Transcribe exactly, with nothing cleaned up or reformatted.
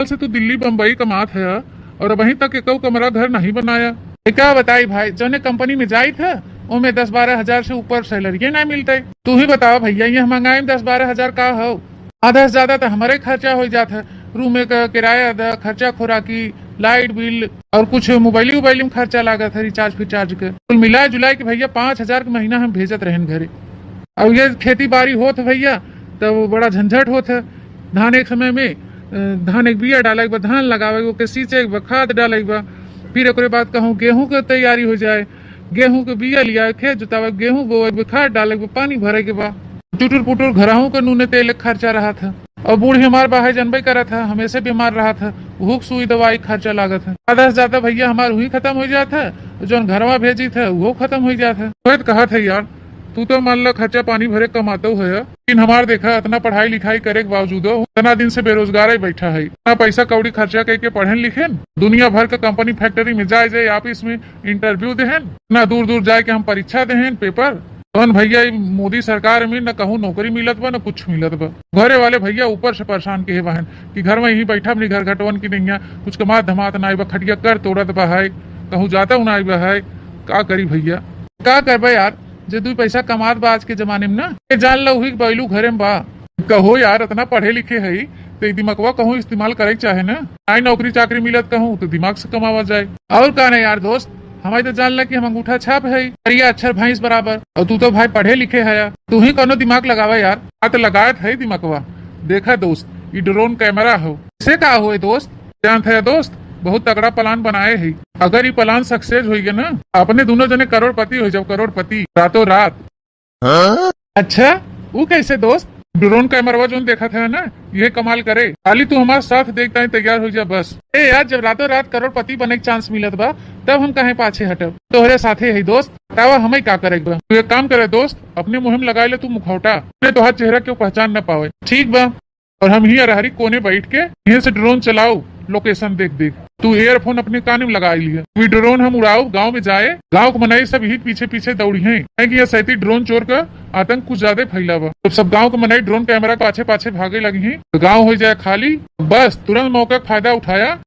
साल से तू दिल्ली बम्बई कमात है और अबहीं तक एकौ कमरा घर नहीं बनाया। ए, का बताई भाई, जौने कंपनी में जाइत है, ओमे दस बारह हजार से ऊपर सैलरिये ना मिलते। तू ही बतावा भैया, ये महंगाई में दस बारह हजार का हौ? आधा से ज्यादा तो हमरे खर्चा हो जात है, रूम का किराया द, खर्चा खोराकी, लाइट बिल और कुछ मोबाइल उबाइल में खर्चा लागत है, रिचार्ज फिचार्ज के। कुल मिला जुला के भैया पाँच हजार के महीना हम भेजत रहेन घरे। अब ये खेती बाड़ी होत है भैया, तब बड़ा झंझट होत है। धान एक समय में, अ, धान एक बिया डाले के बा, धान लगावे के बा, ओके सींचे के बा, खाद डाले के बा, फिर ओकरे बाद कहूँ गेहूं के तैयारी हो जाए, गेहूं के बिया लिया, खेत जोतावे, गेहूं बोवे के बा, खाद डाले के बा, पानी भरे के बा। टुटुर पुटुर घरहू के नूने तेल के खर्चा रहत है। और बूढ़ी हमार बाहे जनबे करत है, हमेशे बीमार रहत है, भूख सुई दवाई खर्चा लागत है। आधा से ज्यादा भैया हमार वही खत्म हो जात है, जौन घरवा भेजित है वो खत्म हो जात है। वही तो कहत है यार, तू तो मान ला खर्चा पानी भरे कमातो है, लेकिन हमार देखा इतना पढ़ाई लिखाई करे के बावजूदो इतना दिन से बेरोजगार ही बैठा है, ना पैसा कौड़ी खर्चा करके पढ़ेन लिखेन, दुनिया भर के कंपनी फैक्ट्री में जाए जाए ऑफिस में इंटरव्यू देहेन, ना दूर दूर जाए के हम परीक्षा देहेन पेपर। कौन भैया, ई मोदी सरकार में न कहूँ नौकरी मिलत बा, न कुछ मिलत बा। घरे वाले भैया ऊपर से परेशान के बाहन कि घर में यहीं बैठा अपनी घर घटवन की नैया, कुछ कमात धमात ना बा, खटिया कर तोड़त बा है, कहूँ जाता हूँ ना बा है। का करी भैया, का करबे यार, जे दुई पैसा कमात बा आज के जमाने में ना, ये जान लो हुई बैलू घरे में बा। कहो यार, इतना पढ़े लिखे है तो ई दिमागवा कहूँ इस्तेमाल करे के चाहे ना। आई नौकरी चाकरी मिलत कहूँ तो दिमाग से कमावा जाए। और का ना यार दोस्त, हमारी तो जान ला कि हम अंगूठा छाप है, करिया अक्षर भैंस बराबर। और तू तो भाई पढ़े लिखे है, तू ही कोनो दिमाग लगावा यार। आ तो लगात है दिमागवा। देखा दोस्त, ई ड्रोन कैमरा हो, से का होए दोस्त? जानत है दोस्त, बहुत तगड़ा प्लान बनाए है। अगर ई प्लान सक्सेस हो गया ना, अपने दोनों जने करोड़पति हो जाओ, करोड़पति, रातों रात। अच्छा, वो कैसे दोस्त? ड्रोन कैमरवा जोन देखत है ना, ये कमाल करे। खाली तू हमार साथ देखता ही तैयार हो जा बस। ए यार, जब रातों रात करोड़पति बने के चांस मिलत बा, तब हम काहे पाछे हटब? तोहरे साथे है दोस्त, बतावा हमें का करे के बा। तू एक काम करे दोस्त, अपने मुहिम लगाए ले तू मुखौटा, अपने तोहार चेहरा क्यों पहचान न पावे। ठीक बा, और हम ही अरहरी कोने बैठ के यहीं से ड्रोन चलाओ, लोकेशन देख देख। तू ईयरफोन अपने कान में लगा लिए, वी ड्रोन हम उड़ाओ, गांव में जाए, गांव के मनई सब ही पीछे पीछे दौड़ी हैं, काहे कि यह सैती ड्रोन चोर का आतंक कुछ ज्यादा फैला बा। जब सब गांव के मनई ड्रोन कैमरा के पाछे पाछे भागे लगी हैं, तो गांव हो जाए खाली। बस तुरंत मौका का फायदा उठाया